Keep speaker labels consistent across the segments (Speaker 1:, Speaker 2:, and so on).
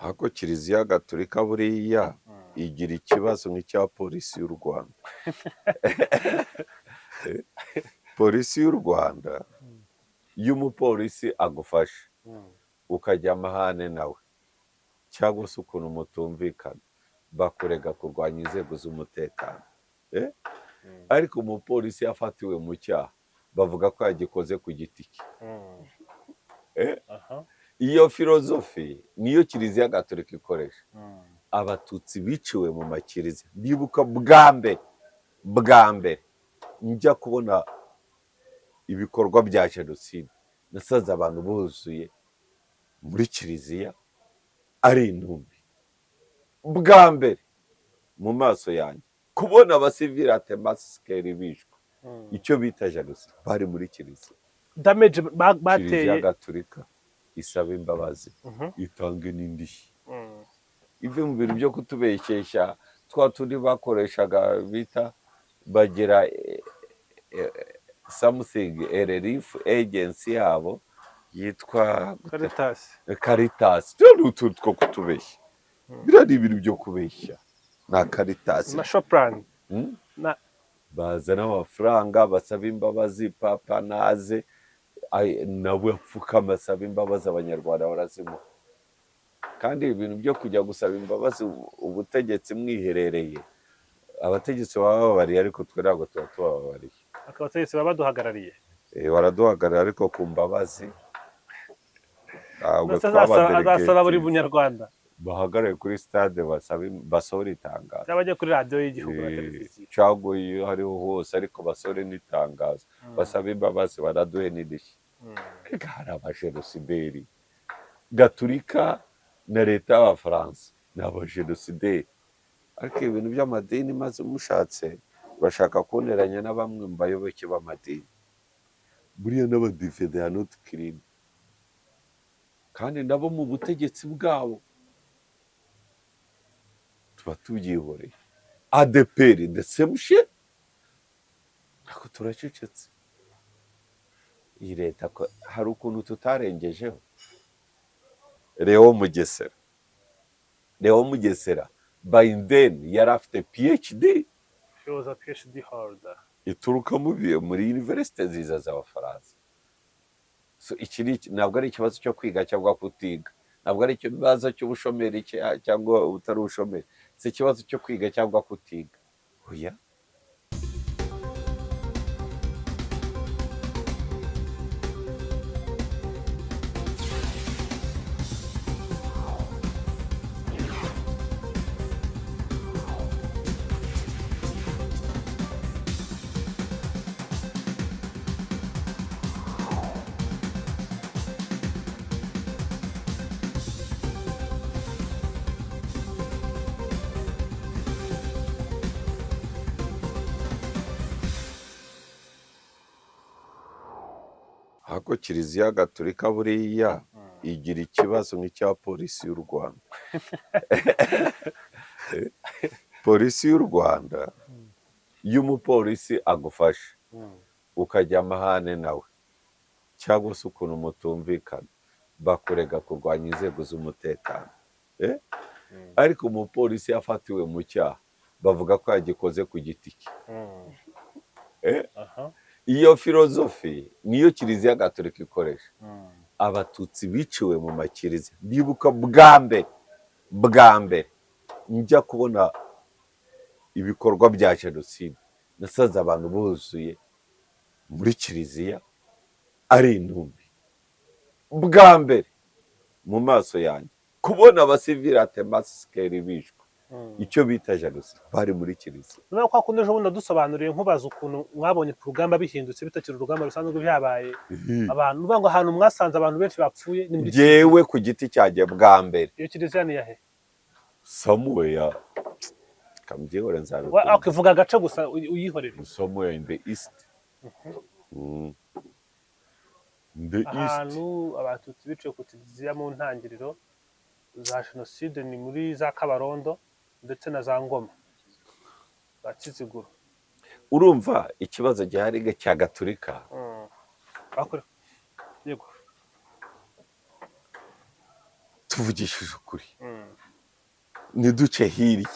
Speaker 1: Ahubwo Kiliziya Gatolika buriya igira ikibazo nk'icya polisi y'u Rwanda. Polisi y'u Rwanda, iyo umupolisi agufashe ukajya amahane nawe cyangwa se ukuntu mutumvikana, bakurega kurwanya inzego z'umutekano. Ariko umupolisi yafatiwe mu cyaha, bavuga ko yagikoze ku giti cye. Iyo filozofi niyo Kiliziya Gatolika ikoresha. Abatutsi biciwe mu makiliziya, ndibuka bwa mbere bwa mbere njya kubona ibikorwa bya jenoside, nasanze abantu buzuye muri kiliziya ari intumbi. Bwa mbere mu maso yanjye kubona abasivili atemasikeri bishwe, icyo bita jenoside, bari muri kiliziya.
Speaker 2: Damage
Speaker 1: Kiliziya
Speaker 2: bateye.
Speaker 1: Gatolika isaba imbabazi, itange n'indishyi, ive mu bintu byo kutubeshyeshya twa tundi bakoreshaga bita bagira something, a relief agency yabo yitwa gute?
Speaker 2: Caritas.
Speaker 1: Caritas. Turiya ni utuntu two kutubeshya, biriya ni ibintu byo kubeshya na Caritas.
Speaker 2: Na Shopran. Na
Speaker 1: Bazana amafaranga, basaba imbabazi, papa naze nawe apfukama asaba imbabazi, Abanyarwanda barazimuha. Kandi ibintu byo kujya gusaba imbabazi ubutegetsi mwiherereye, abategetsi baba bababariye, ariko twe ntabwo tuba tubababariye.
Speaker 2: Abategetsi baba baduhagarariye.
Speaker 1: Baraduhagarara, ariko ku mbabazi ntabwo.
Speaker 2: Ndetse azasaba buri
Speaker 1: Twabadelegate
Speaker 2: munyarwanda.
Speaker 1: Bahagarare kuri stade basabe, basohore itangazo.
Speaker 2: Cyangwa bajye kuri radiyo y'igihugu na televiziyo.
Speaker 1: Cyangwa iyo hariho hose, ariko basohore n'itangazo, basabe imbabazi, baraduhe n'indishyi. Reka, hari abajenosideri. Gaturika na leta y'Abafaransa ni abajenosideri, ariko ibintu by'amadini, maze mushatse bashaka kunteranya na bamwe mu bayoboke b'amadini. Buriya n'abadive, they are not clean, kandi nabo mu butegetsi bwabo tuba tubyihoreye. ADEPR, the same shit, ariko turacecetse. Iyi leta ko hari ukuntu tutarengejeho Leo Mugesera. Leo Mugesera by then yari afite PhD.
Speaker 2: He was a PhD holder.
Speaker 1: Ituruka muri université nziza z'Abafaransa. So iki ni ntabwo ari ikibazo cyo kwiga cyangwa kutiga, ntabwo ari ikibazo cy'ubushomeri cyangwa ubutari ubushomeri, si ikibazo cyo kwiga cyangwa kutiga, oya. Ahubwo Kiliziya Gatolika buriya igira ikibazo nk'icya polisi y'u Rwanda. Polisi y'u Rwanda, iyo umupolisi agufashe ukajya amahane nawe cyangwa se ukuntu mutumvikana, bakurega kurwanya inzego z'umutekano. Ariko umupolisi yafatiwe mu cyaha, bavuga ko yagikoze ku giti cye. Iyo filozofi niyo Kiliziya Gatolika ikoresha. Abatutsi biciwe mu makiliziya, ndibuka bwa mbere bwa mbere njya kubona ibikorwa bya jenoside, nasanze abantu buzuye muri kiliziya ari intumbi. Bwa mbere mu maso yanjye kubona abasivili atemasikeri bishwe, icyo bita jenoside, bari muri kiliziya.
Speaker 2: Noneho kwa kundi ejo bundi nadusobanuriye, nkubaza ukuntu mwabonye ku rugamba bihindutse, bitakiri urugamba rusanzwe, byabaye abantu uvuga ngo ahantu mwasanze abantu benshi bapfuye ni muri kiliziya.
Speaker 1: Jyewe ku giti cyanjye bwa mbere.
Speaker 2: Iyo kiliziya ni iyahe?
Speaker 1: Somewhere, kambyihore, nzabikunda.
Speaker 2: Okay, vuga agace gusa uyihorere.
Speaker 1: Somewhere in the east. In the east.
Speaker 2: Ahantu Abatutsi biciwe ku kiliziya mu ntangiriro za jenoside ni muri za Kabarondo ndetse na za Ngoma za Kiziguro.
Speaker 1: Urumva ikibazo gihari cya Gaturika.
Speaker 2: Yego.
Speaker 1: Tuvugishije ukuri, ntiduce hirya,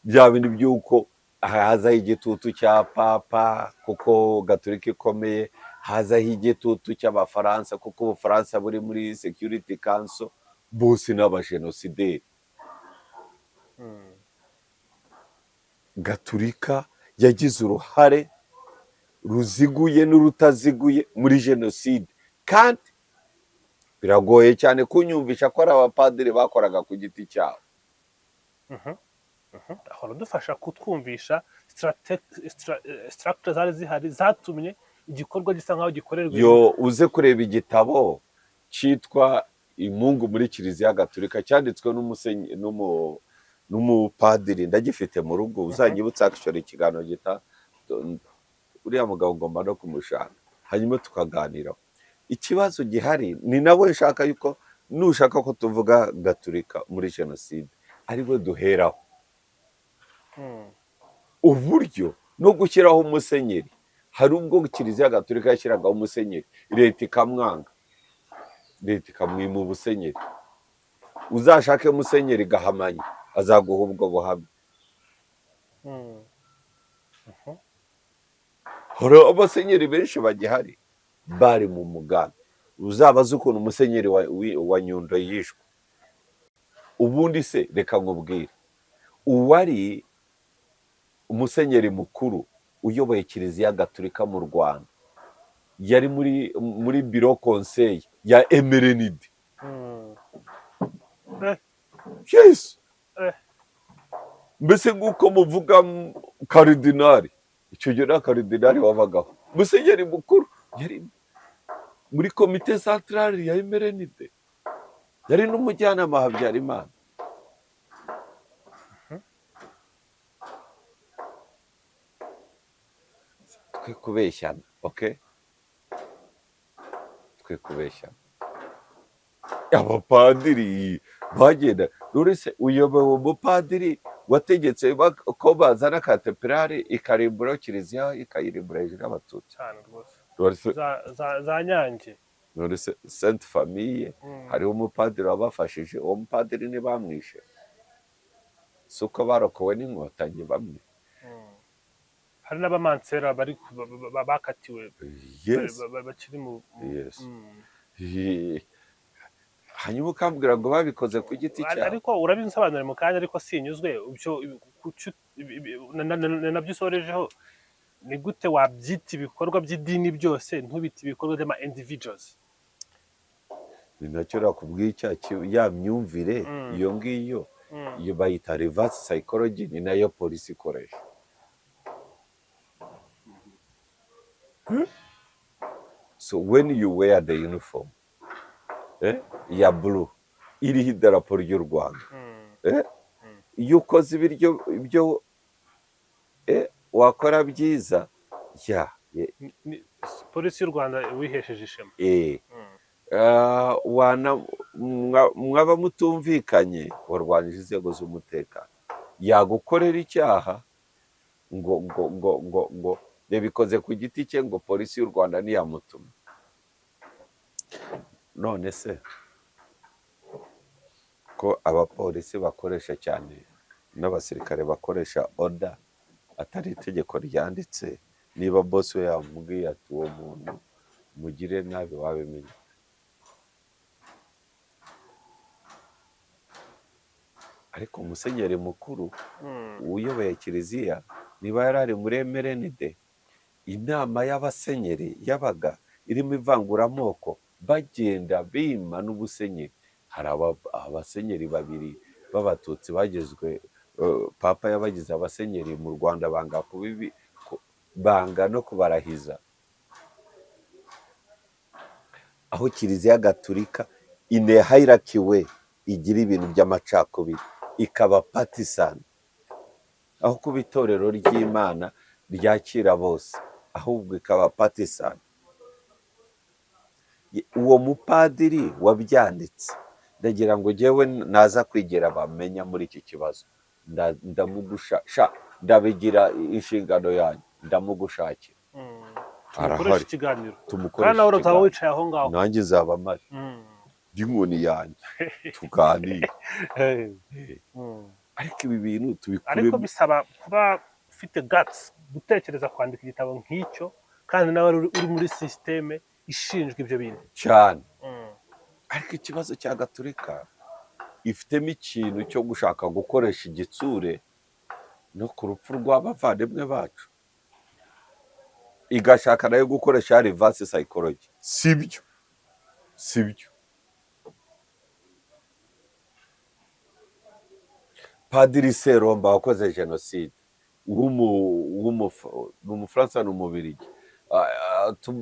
Speaker 1: bya bindi by'uko hazaho igitutu cya papa kuko Gaturika ikomeye, hazaho igitutu cy'Abafaransa kuko Ubufaransa buri muri Security Council, bose ni abajenosideri. Gaturika yagize uruhare ruziguye n'urutaziguye muri jenoside, kandi biragoye cyane kunyumvisha ko ari abapadiri bakoraga ku giti cyabo.
Speaker 2: Ahora dufasha kutwumvisha structure zari zihari zatumye igikorwa gisa nkaho gikorerwa.
Speaker 1: Yo, uze kureba igitabo cyitwa "Imungu muri Kiliziya Gatolika", cyanditswe n'umupadiri, ndagifite mu rugo. Uzanyibutsa actually ikiganiro gita uriya mugabo, ngomba no kumushaka hanyuma tukaganiraho. Ikibazo gihari ni nawe nshaka yuko nushaka ko tuvuga Gaturika muri jenoside ariwe duheraho. Uburyo no gushyiraho umusenyeri, hari ubwo Kiliziya Gatolika yashyiragaho umusenyeri, leta ikamwanga, leta ikamwima ubusenyeri. Uzashake Musenyeri Gahamanyi, azaguha ubwo buhamya. Hari abasenyeri benshi bagihari bari mu mugambi. Uzabaze ukuntu umusenyeri wa Nyundo yishwe. Ubundi se reka nkubwire, uwari umusenyeri mukuru uyoboye Kiliziya Gatolika mu Rwanda yari muri bureau conseil ya MRND. Yes. Mbese nk'uko muvuga karidinari, icyo gihe nta karidinari wabagaho. Musenyeri mukuru yari muri comité central ya MRND, yari n'umujyanama wa Habyarimana. Twe kubeshyana, okay, twe kubeshyana. Abapadiri bagenda, none se uyobewe umupadiri wategetse ko bazana katedrali ikarimbura kiliziya, ikayirimbura hejuru y'Abatutsi?
Speaker 2: Cyane rwose.
Speaker 1: None se
Speaker 2: Za Nyange.
Speaker 1: None se Sainte Famille, hariho umupadiri wabafashije, uwo mupadiri ntibamwishe? Si uko barokowe n'Inkotanyi bamwe?
Speaker 2: Hari n'abamansera bari bakatiwe bakiri mu
Speaker 1: Yes. Hanyuma ukambwira ngo babikoze ku giti cyabo.
Speaker 2: Ariko urabinsobanurira mu kanya, ariko sinyuzwe. Ibyo nabyo usorejeho, ni gute wabyita ibikorwa by'idini byose, ntubite ibikorwa by'ama individuals?
Speaker 1: Ni nacyo nakubwiye, ya myumvire iyo ngiyo, iyo bayita reverse psychology, ni nayo polisi ikoresha. So when you wear the uniform ya blue iriho idarapo ry'u Rwanda, iyo ukoze ibiryo ibyo wakora byiza ya
Speaker 2: Polisi y'u Rwanda wihesheje ishema.
Speaker 1: Ah, mwaba mutumvikanye, warwanyije inzego z'umutekano, yagukorera icyaha ngo yabikoze ku giti cye, ngo polisi y'u Rwanda ntiyamutuma. None se ko abapolisi bakoresha cyane n'abasirikare bakoresha order atari itegeko ryanditse, niba boss we yamubwiye ati uwo muntu mugire nabi, wabimenya? Ariko musenyeri mukuru uyoboye kiliziya, niba yari ari muri MRND, inama y'abasenyeri yabaga irimo ivanguramoko, bagenda bima n'ubusenyeri. Hari abasenyeri babiri b'Abatutsi bagizwe, papa yabagize abasenyeri mu Rwanda, banga kubibi, banga no kubarahiza. Aho Kiliziya Gatulika in a hierarchy way igira ibintu by'amacakubiri, ikaba partisan, aho kuba itorero ry'Imana ryakira bose, ahubwo ikaba partisan. Uwo mupadiri wabyanditse, ndagira ngo njyewe naza kwigera bamenya muri iki kibazo, sha, ndabigira inshingano yanyu, ndamugushakira.
Speaker 2: Tumukoreshe
Speaker 1: Arahari.
Speaker 2: ikiganiro.
Speaker 1: Tumukoreshe
Speaker 2: Kandi nawe uzaba
Speaker 1: ikiganiro.
Speaker 2: wicaye aho ngaho.
Speaker 1: Nanjye nzaba mpari. By'inkoni yanjye tuganire. Ariko ibi bintu
Speaker 2: Ariko
Speaker 1: tubikuremo.
Speaker 2: bisaba kuba ufite guts gutekereza kwandika igitabo nk'icyo, kandi nawe uri muri système ishinzwe ibyo bintu.
Speaker 1: Cyane. Ariko ikibazo cya Gatolika, ifitemo ikintu cyo gushaka gukoresha igitsure no ku rupfu rw'abavandimwe bacu, igashaka nayo gukoresha reverse psychology. Sibyo, sibyo. Padiri Seromba wakoze jenoside ni Umufaransa, ni Umubirigi.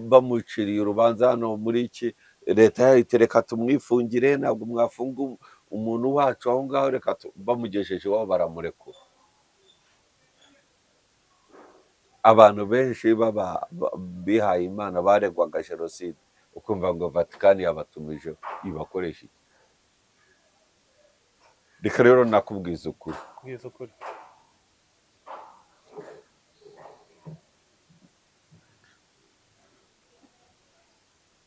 Speaker 1: Bamuciriye urubanza hano muri iki, leta yahita, reka tumwifungire, ntabwo mwafunga umuntu wacu aho ngaho, reka bamugejeje iwabo baramurekura. Abantu benshi baba bihaye Imana baregwaga jenoside, ukumva ngo Vatikani yabatumijeho ibakoresha iki? Reka rero nakubwiza ukuri.
Speaker 2: Kubwiza ukuri.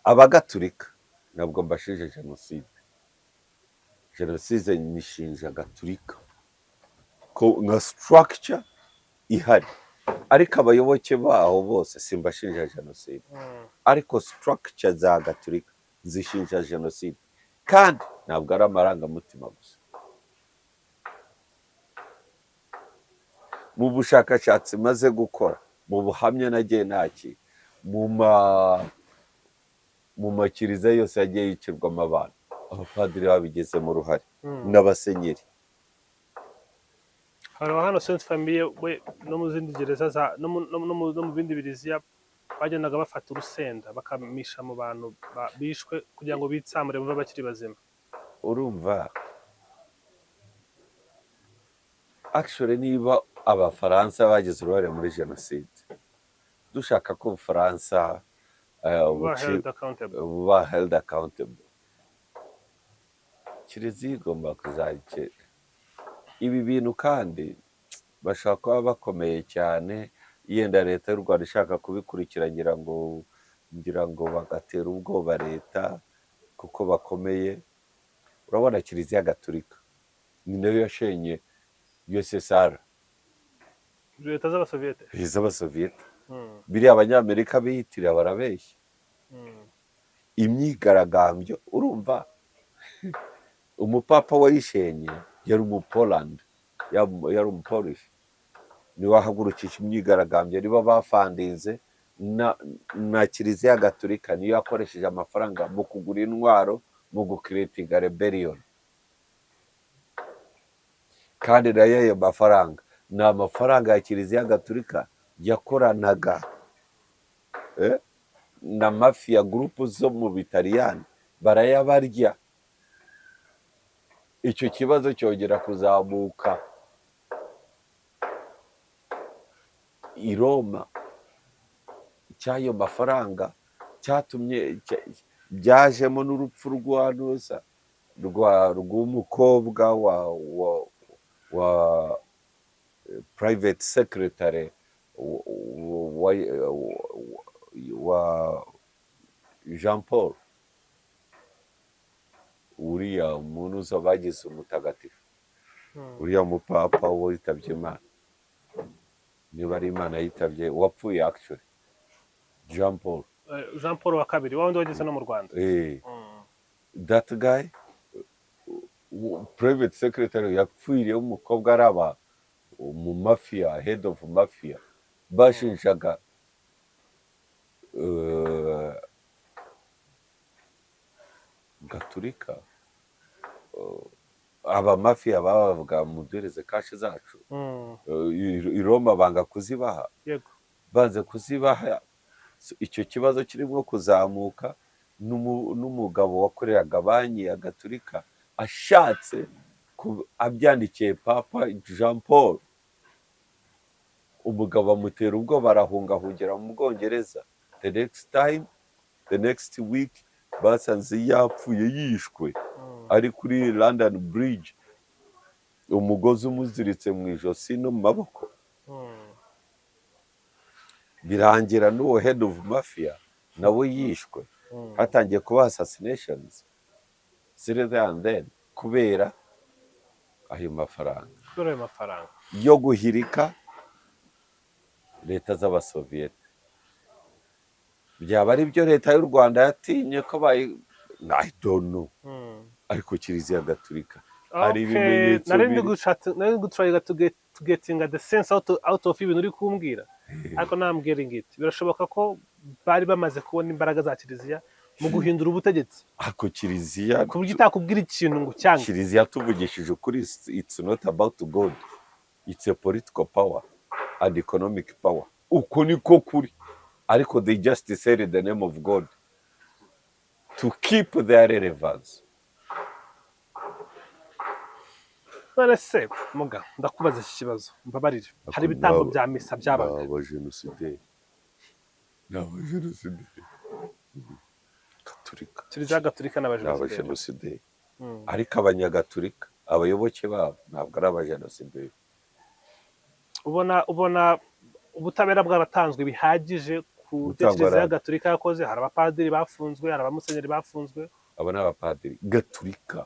Speaker 1: Abagatulika ntabwo mbashinja jenoside. Jenoside nyishinja Gatulika ko nka structure ihari, ariko abayoboke baho bose simbashinja jenoside. Ariko structure za Gatulika zishinja jenoside, kandi ntabwo ari amarangamutima gusa. Mu bushakashatsi maze gukora, mu buhamya nagiye nakira, mu makiriza yose yagiye yicirwamo abantu, abapadiri babigizemo uruhare n'abasenyeri.
Speaker 2: Hari hano Sainte Famille we, no mu zindi gereza za no mu bindi biriziya bagendaga bafata urusenda bakamisha mu bantu bishwe kugira ngo bitsamure bumve bakiri bazima.
Speaker 1: Urumva, actually niba Abafaransa bagize uruhare muri jenoside, dushaka ko Ubufaransa
Speaker 2: buba held accountable,
Speaker 1: buba held accountable, Kiliziya igomba kuzajya ibi bintu. Kandi bashobora kuba bakomeye cyane, yenda leta y'u Rwanda ishaka kubikurikira, ngira ngo bagatera ubwoba leta kuko bakomeye. Urabona Kiliziya Gatolika ni nayo yashenye USSR.
Speaker 2: Leta z'Abasoviyete.
Speaker 1: Z'Abasoviyete. Biriya Abanyamerika biyitirira barabeshya. Imyigaragambyo, urumva, umupapa wayishenye yari Umupoland, yari Umupolishi, niwe wahagurukije imyigaragambyo, nibo bafandinze na Kiliziya Gatolika niyo yakoresheje amafaranga mu kugura intwaro, mu gucreatinga rebellion. Kandi nayo ayo mafaranga ni amafaranga ya Kiliziya Gatolika yakoranaga na mafia group zo mu Bitaliyani, barayabarya. Icyo kibazo cyongera kuzamuka i Roma cy'ayo mafaranga, cyatumye byajemo n'urupfu rwa nusa rwa rw'umukobwa wa private secretary wa Jean Paul, uriya muntu uza bagize umutagatifu, uriya mupapa witabye Imana, niba ari Imana yitabye, wapfuye actually, Jean Paul.
Speaker 2: Jean Paul wa kabiri, wa wundi wageze no mu Rwanda.
Speaker 1: That guy, private secretary yapfiriye umukobwa araba mu mafia, head of mafia bashinjaga Gaturika. Aba mafia babavuga muduhereze cash zacu. I Roma banga kuzibaha. Banze kuzibaha. So, icyo kibazo kirimo kuzamuka n'umugabo wakoreraga banki ya Gaturika ashatse abyandikiye Papa Jean Paul, umugabo amutera ubwoba, arahunga, ahungira mu Bwongereza. The next time, the next week, basanze yapfuye, yishwe, ari kuri London Bridge, umugozi umuziritse mu ijosi no mu maboko. Birangira n'uwo head of mafia nawe yishwe. Hatangiye kuba assassinations. Still there and then, kubera ayo mafaranga
Speaker 2: Kubera ayo mafaranga
Speaker 1: yo guhirika leta z'Abasoviyete. Byaba ari byo leta y'u Rwanda yatinye ko bayi, I don't know. Ariko Kiliziya Gatulika hari ibimenyetso
Speaker 2: Nari ndi nari ndi gutryinga to getting the sense out of ibintu uri kumbwira, ariko now I'm getting it. Birashoboka ko bari bamaze kubona imbaraga za kiliziya mu guhindura ubutegetsi,
Speaker 1: Ariko kiliziya,
Speaker 2: ku buryo itakubwira ikintu ngo cyange.
Speaker 1: Kiliziya, tuvugishije ukuri, it's not about God, it's a political power and economic power. Uko niko kuri. Ariko they just said the name of God to keep their relevance.
Speaker 2: None se muga, ndakubaza iki kibazo, mbabarire, hari ibitambo bya misa byabaga?
Speaker 1: Abajenosideri ni abajenosideri Gaturika.
Speaker 2: Kiliziya Gatulika
Speaker 1: Ni
Speaker 2: n'abajenosideri?
Speaker 1: Abajenosideri. Ariko Abanyagatulika, abayoboke babo, ntabwo ari abajenosideri.
Speaker 2: Ubona ubutabera bwaratanzwe bihagije ku byo
Speaker 1: Gutangwa
Speaker 2: Kiliziya
Speaker 1: nabi.
Speaker 2: Gatulika yakoze? Hari abapadiri bafunzwe, hari abamusenyeri bafunzwe.
Speaker 1: Abo ni abapadiri Gaturika.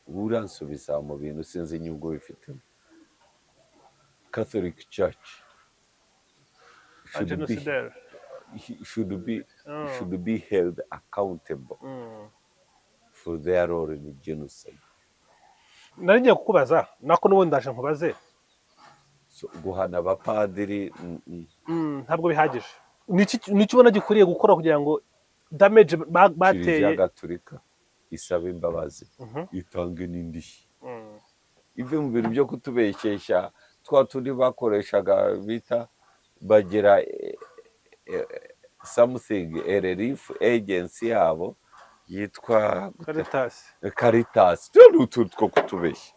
Speaker 1: Uransubiza mu bintu sinzi inyungu bifitemo. Catholic Church should be,
Speaker 2: Abajenosideri.
Speaker 1: Should be held accountable for their role in genocide.
Speaker 2: Nari ngiye kukubaza nako, n'ubundi ndaje nkubaze.
Speaker 1: So, guhana abapadiri,
Speaker 2: Ntabwo bihagije. Niki ubona gikwiriye gukora kugira ngo damage bateye?
Speaker 1: Kiliziya Gatulika isaba imbabazi, itange n'indishyi, ive mu bintu byo kutubeshyeshya twa tundi bakoreshaga bita bagira something, a relief agency yabo yitwa gute?
Speaker 2: Caritas.
Speaker 1: Caritas. Turiya ni utuntu two kutubeshya,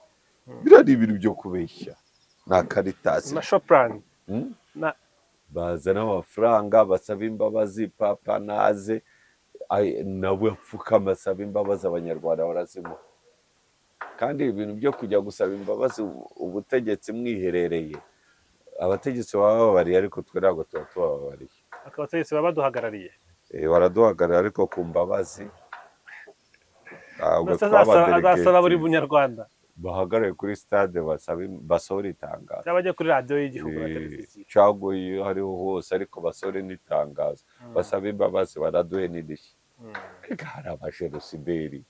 Speaker 1: biriya ni ibintu byo kubeshya na Caritas.
Speaker 2: Na Shopran. Na
Speaker 1: Bazana amafaranga, basaba imbabazi, papa naze nawe apfukama asaba imbabazi, Abanyarwanda barazimuha. Kandi ibintu byo kujya gusaba imbabazi ubutegetsi mwiherereye, abategetsi baba bababariye, ariko twe ntabwo tuba tubababariye.
Speaker 2: Abategetsi baba baduhagarariye.
Speaker 1: Baraduhagarara, ariko ku mbabazi ntabwo
Speaker 2: Ndetse azasaba buri
Speaker 1: twabadelegate.
Speaker 2: munyarwanda.
Speaker 1: Bahagarare kuri stade basabe, basohore itangazo.
Speaker 2: Cyangwa bajye kuri radiyo y'igihugu na televiziyo.
Speaker 1: Cyangwa iyo ariho hose, ariko basohore n'itangazo, basabe imbabazi, baraduhe n'indishyi. Reka, hari abajenosideri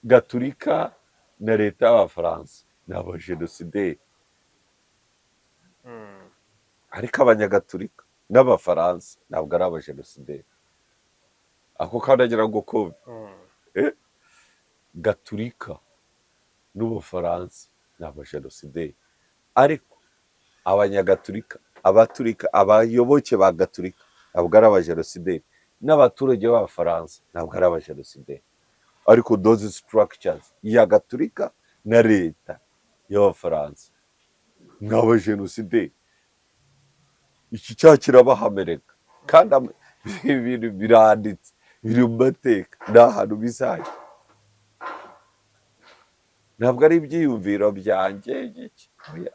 Speaker 1: Gaturika na leta y'Abafaransa ni abajenosideri, ariko Abanyagatulika n'Abafaransa ntabwo ari abajenosideri. Ako kandagira ngo kumve. Gaturika n'Ubufaransa ni abajenosideri, ariko Abanyagatulika, Abaturika, abayoboke ba Gaturika ntabwo ari abajenosideri, n'abaturage b'Abafaransa ntabwo ari abajenosideri. Ariko those structures ya Gaturika na leta y'Abafaransa ni abajenosideri. Iki cyaha kirabahamereka, kandi ibintu biranditse, biri mu mateka, ni ahantu bizajya, ntabwo ari ibyiyumviro byanjye iki. Oya.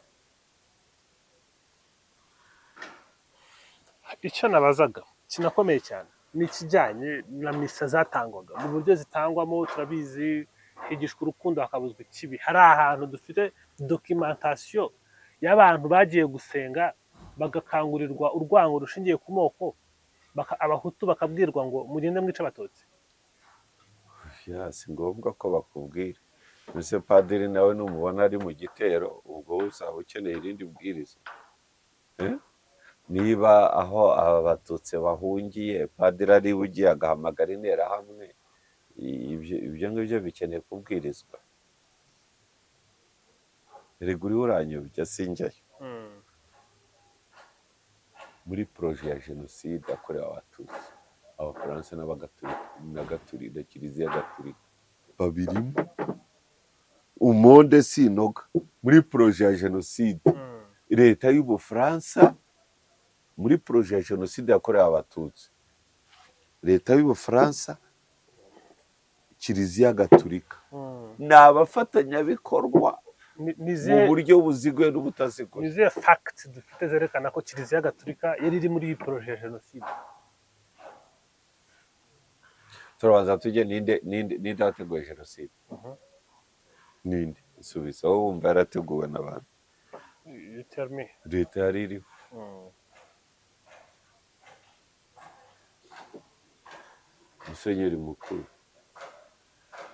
Speaker 2: Icyo nabazaga kinakomeye cyane ni ikijyanye na misa zatangwaga, mu buryo zitangwamo. Turabizi, higishwa urukundo, hakabuzwa ikibi. Hari ahantu dufite documentation y'abantu bagiye gusenga bagakangurirwa urwango rushingiye ku moko, Abahutu bakabwirwa ngo mugende mwice Abatutsi?
Speaker 1: Ya, si ngombwa ko bakubwira. Mbese padiri nawe numubona ari mu gitero, ubwo uzaba ukeneye irindi bwiriza? Eh? Niba aho aba Batutsi bahungiye padiri ari we ugiye agahamagara Interahamwe, ibyo ngibyo bikeneye kubwirizwa? Erega uriho uranyobya, sinjyayo. Muri projet ya jenoside yakorewe Abatutsi, Abafaransa n'Abagatulika na Gatulika na Kiliziya Gatulika babirimo. Umonde sinoga muri projet ya jenoside. Leta y'Ubufaransa muri projet ya jenoside yakorewe Abatutsi, leta y'Ubufaransa, Kiliziya Gatulika ni abafatanyabikorwa
Speaker 2: Ni
Speaker 1: mu buryo buziguye n'ubutaziguye.
Speaker 2: Ni izihe facts dufite zerekana ko Kiliziya Gatulika yari iri muri iyi projet ya jenoside?
Speaker 1: Turabanza tujye, ninde wateguye jenoside? Ninde? Subiza wowe, wumva yarateguwe n'abantu?
Speaker 2: You tell me.
Speaker 1: Leta yari iriho. Musenyeri mukuru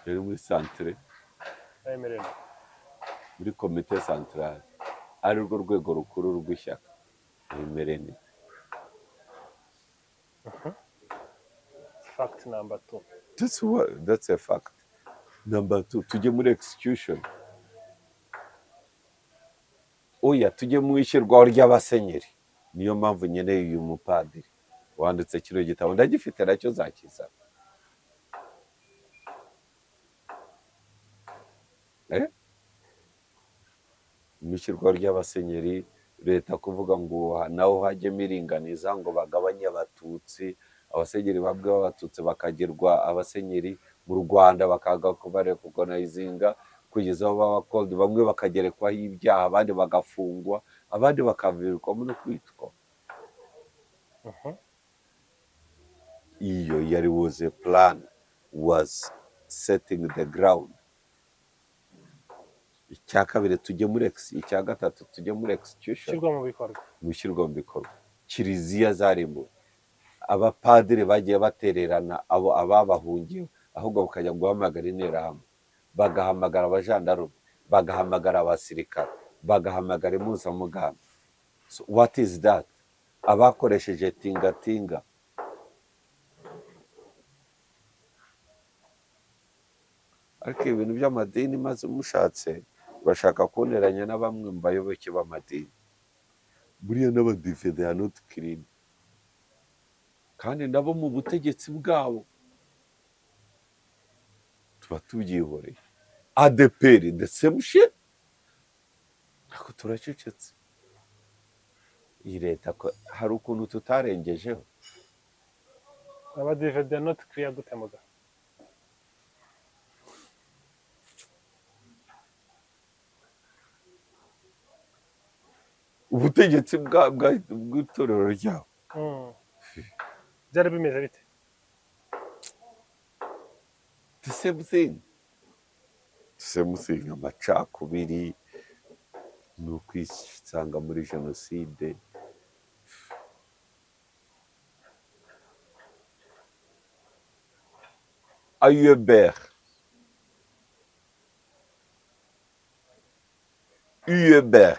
Speaker 1: yari muri centre,
Speaker 2: Yemerewe.
Speaker 1: muri komite centrale, ari rwo rwego rukuru rw'ishyaka MRND.
Speaker 2: Fact number two.
Speaker 1: That's a fact number two. Tujye muri execution, oya, tujye mu ishyirwaho ry'abasenyeri. Niyo mpamvu nkeneye uyu mupadiri wanditse kino gitabo, ndagifite nacyo zakizana. Eh? Mu ishyirwaho ry'abasenyeri, leta kuvuga ngo naho hajyemo iringaniza, ngo bagabanye abatutsi, abasenyeri bamwe b'abatutsi bakagirwa abasenyeri mu Rwanda, bakaga kubarecognizinga kugeza aho baba called, bamwe bakagerekwaho ibyaha, abandi bagafungwa, abandi bakavirwamo no kwicwa. Iyo yari was a plan, was setting the ground. Icya kabiri tujye muri icya gatatu tujye muri execution.
Speaker 2: Ishyirwa mu bikorwa.
Speaker 1: Mu ishyirwa mu bikorwa, kiliziya zarimbuwe, abapadiri bagiye batererana abo ababahungiye, ahubwo bakajya guhamagara interahamwe, bagahamagara abajandarume, bagahamagara abasirikare, bagahamagara impuzamugambi. So what is that? Abakoresheje tingatinga, ariko ibintu by'amadini, maze mushatse bashaka kunteranya na bamwe mu bayoboke b'amadini, buriya n'abadive they are not clean, kandi nabo mu butegetsi bwabo tuba tubyihoreye. ADEPR, the same shit, ariko turacecetse. Iyi leta ko hari ukuntu tutarengejeho.
Speaker 2: Abadive they are not clear gute, muga?
Speaker 1: Ubutegetsi bw'itorero ryabo.
Speaker 2: Byari bimeze bite?
Speaker 1: The same thing, the same thing, amacakubiri ni ukwisanga muri jenoside. AUEBR, UEBR,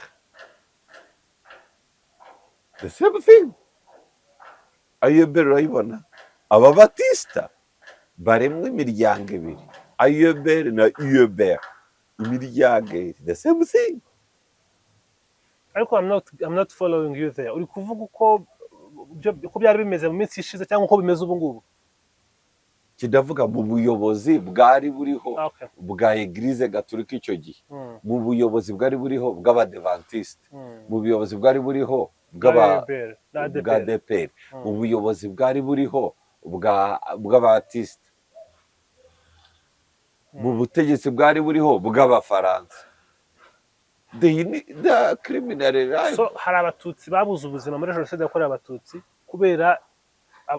Speaker 1: the same thing. AUEBR urayibona, ababatisita baremwa imiryango ibiri, AUEBR na UEBR, imiryango ibiri, the same thing.
Speaker 2: Ariko I'm not following you there. Uri kuvuga uko byari bimeze mu minsi ishize cyangwa uko bimeze ubu ngubu?
Speaker 1: Kidavuga mu buyobozi bwari buriho bwa Église Gatolika icyo gihe, mu buyobozi bwari buriho bw'Abadivantisite, mu buyobozi bwari buriho bw'aba
Speaker 2: AUEBR na
Speaker 1: bwa
Speaker 2: ADEPR.
Speaker 1: ADEPR, mu buyobozi bwari buriho bw'Abatisite, mu butegetsi bwari buriho bw'Abafaransa. The criminal life.
Speaker 2: So hari abatutsi babuze ubuzima muri jenoside yakorewe abatutsi kubera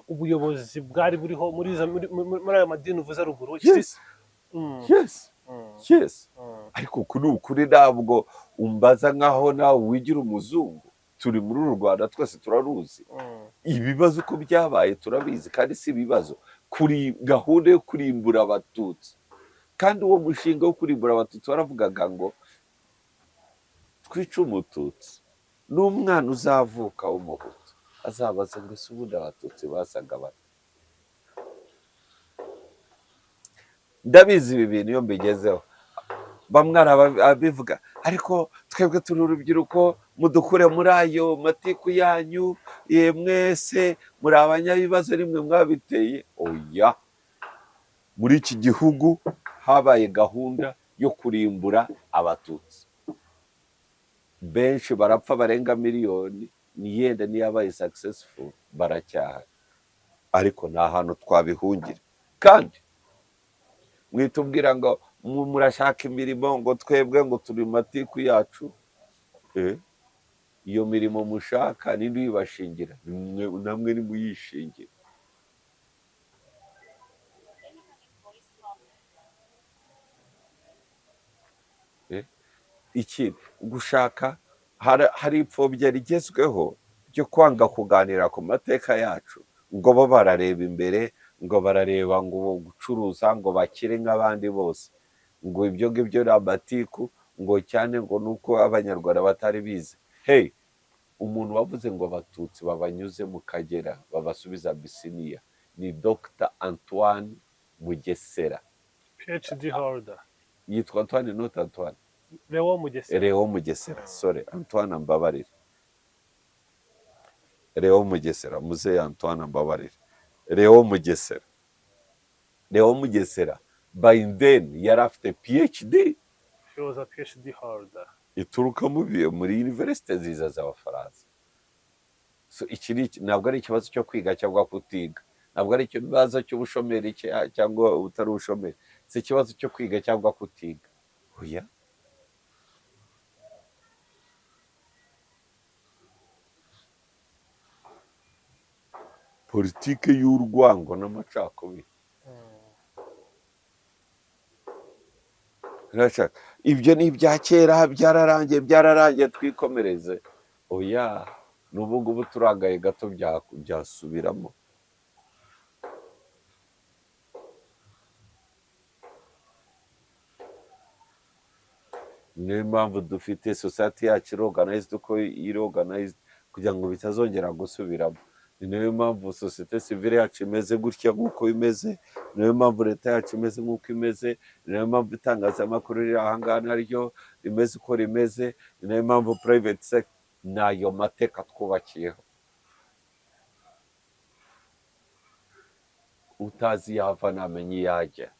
Speaker 2: ubuyobozi bwari buriho muri izo muri, muri, muri ayo madini uvuze ruguru?
Speaker 1: Yes. Yes. Yes. Ariko kuri ukuri ntabwo umbaza nkaho nawe wigira umuzungu. Turi muri uru Rwanda, twese turaruzi. Ibibazo uko byabaye turabizi, kandi si ibibazo kuri gahunda yo kurimbura abatutsi. Kandi uwo mushinga wo kurimbura abatutsi waravugaga ngo twice umututsi, n'umwana uzavuka w'umuhutu azabaza ngo: "Ese ubundi abatutsi basaga bate?" Ndabizi ibi bintu iyo mbigezeho bamwe abivuga, ariko twebwe turi urubyiruko, mudukure muri ayo matiku yanyu, ye mwese muri abanyabibazo, nimwe mwabiteye. Oya, muri iki gihugu habaye gahunda yo kurimbura abatutsi, benshi barapfa, barenga miliyoni. Ni yenda niyabaye successful, baracyahari, ariko nta hantu twabihungira. Kandi mwitubwira ngo murashaka imirimo, ngo twebwe ngo turi mu matiku yacu. Iyo mirimo mushaka ninde uyibashingira? Namwe nimuyishingira. Iki gushaka, hari ipfobya rigezweho ryo kwanga kuganira ku mateka yacu, ngo bo barareba imbere, ngo barareba ngo gucuruza, ngo bakire nk'abandi bose, ngo ibyo ngibyo ni amatiku, ngo cyane ngo nuko Abanyarwanda batari bize. Hey, umuntu wavuze ngo Abatutsi babanyuze mu Kagera babasubiza Abisiniya ni Dr Antoine Mugesera.
Speaker 2: PhD holder.
Speaker 1: Yitwa Antoine, not Antoine.
Speaker 2: Leo Mugesera.
Speaker 1: Leo Mugesera, sorry Antoine, ambabarire. Leo Mugesera, muzehe Antoine, ambabarire. Leo Mugesera, Leo Mugesera by then yari afite PhD.
Speaker 2: He was a PhD holder.
Speaker 1: Ituruka muri université nziza z'Abafaransa. So iki ntabwo ari ikibazo cyo kwiga cyangwa kutiga, ntabwo ari ikibazo cy'ubushomeri cyangwa utari ubushomeri, si ikibazo cyo kwiga cyangwa kutiga, oya. Politike y'urwango n'amacakubiri. Urashaka ibyo ni ibya kera, byararangiye, byararangiye, twikomereze. Oya, n'ubu ngubu turangaye gato byasubiramo. Niyo mpamvu dufite society yacu iri organized uko iri organized, kugira ngo bitazongera gusubiramo. Ni nayo mpamvu sosiyete sivile yacu imeze gutya nk'uko imeze, ni nayo mpamvu leta yacu imeze nk'uko imeze, ni nayo mpamvu itangazamakuru riri aha ngaha naryo rimeze uko rimeze, ni nayo mpamvu private sector. Ni ayo mateka twubakiyeho. Utazi iyo ava ntamenya iyo ajya.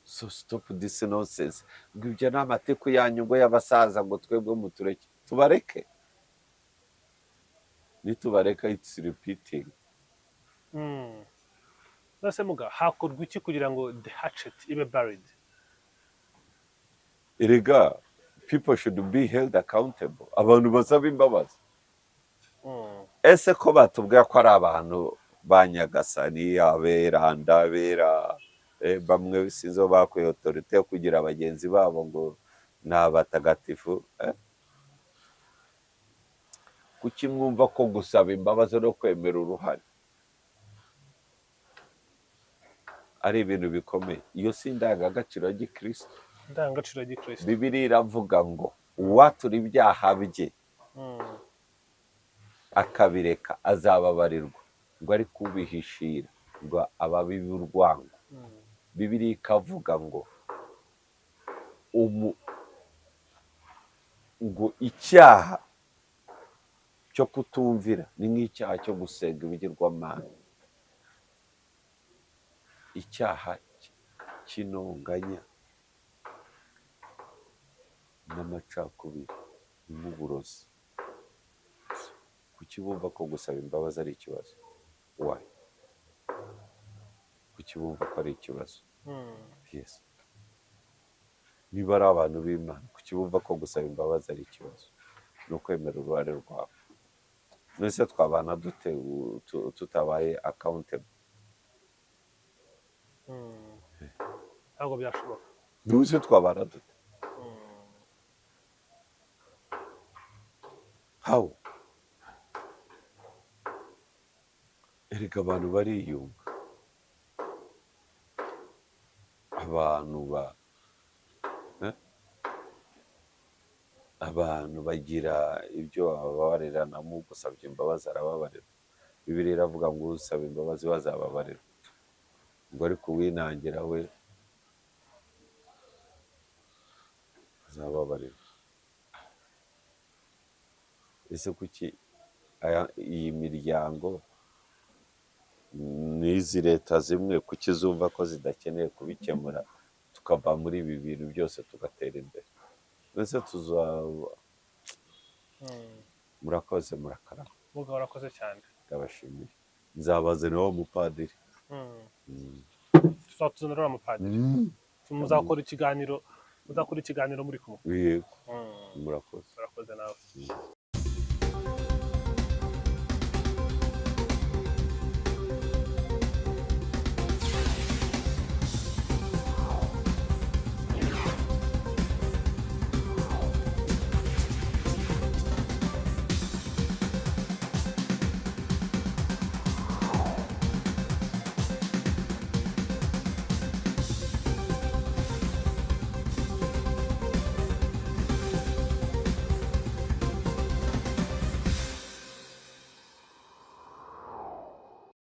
Speaker 1: So stop this nonsense ngo ibyo ni amateka yanyu, ngo y'abasaza, ngo twebwe mutureke. Tubareke? Nitubareka it's repeating.
Speaker 2: None muga, hakorwa iki kugira ngo the hatchet ibe buried?
Speaker 1: Erega people should be held accountable, abantu basaba imbabazi. Ese ko batubwira ko ari abantu ba Nyagasani, abera ndabera, bamwe sinzi aho bakuye autorité yo kugira bagenzi babo ngo ni abatagatifu? Kuki mwumva ko gusaba imbabazi no kwemera uruhare ari ibintu bikomeye? Iyo si indangagaciro ya gikristo?
Speaker 2: Indangagaciro ya gikristo.
Speaker 1: Bibiliya iravuga ngo uwatura ibyaha bye akabireka azababarirwa, ngo ari kubihishira ngo ababibe urwango. Bibiliya ikavuga ngo icyaha cyo kutumvira ni nk'icyaha cyo gusenga ibigirwamana, icyaha cy'intonganya n'amacakubiri ni nk'uburozi. Kuki bumva ko gusaba imbabazi ari ikibazo? Why? Kuki bumva ko ari ikibazo? Yes, niba ari abantu b'Imana, kuki bumva ko gusaba imbabazi ari ikibazo no kwemera uruhare rwabo? None twabana dute tutabaye accountable?
Speaker 2: Ntabwo byashoboka.
Speaker 1: None twabana dute? How? Erega abantu bariyunga, abantu ba eh? Abantu bagira ibyo bababarirana. Gusabye imbabazi arababarirwa. Bibiliya iravuga ngo usaba imbabazi bazababarirwa, ngo ariko uwinangira we azababarirwa. Ese kuki iyi miryango n'izi leta zimwe, kuki zumva ko zidakeneye kubikemura, tukava muri ibi bintu byose tugatera imbere? Mbese tuzaba Murakoze, murakarama.
Speaker 2: Muga, warakoze cyane.
Speaker 1: Ndabashimiye, nzabazanira wa mupadiri.
Speaker 2: Tuzatuzanira uriya mupadiri, muzakora ikiganiro muri kumwe.
Speaker 1: Yego.
Speaker 2: Mm.
Speaker 1: Murakoze.
Speaker 2: Murakoze nawe.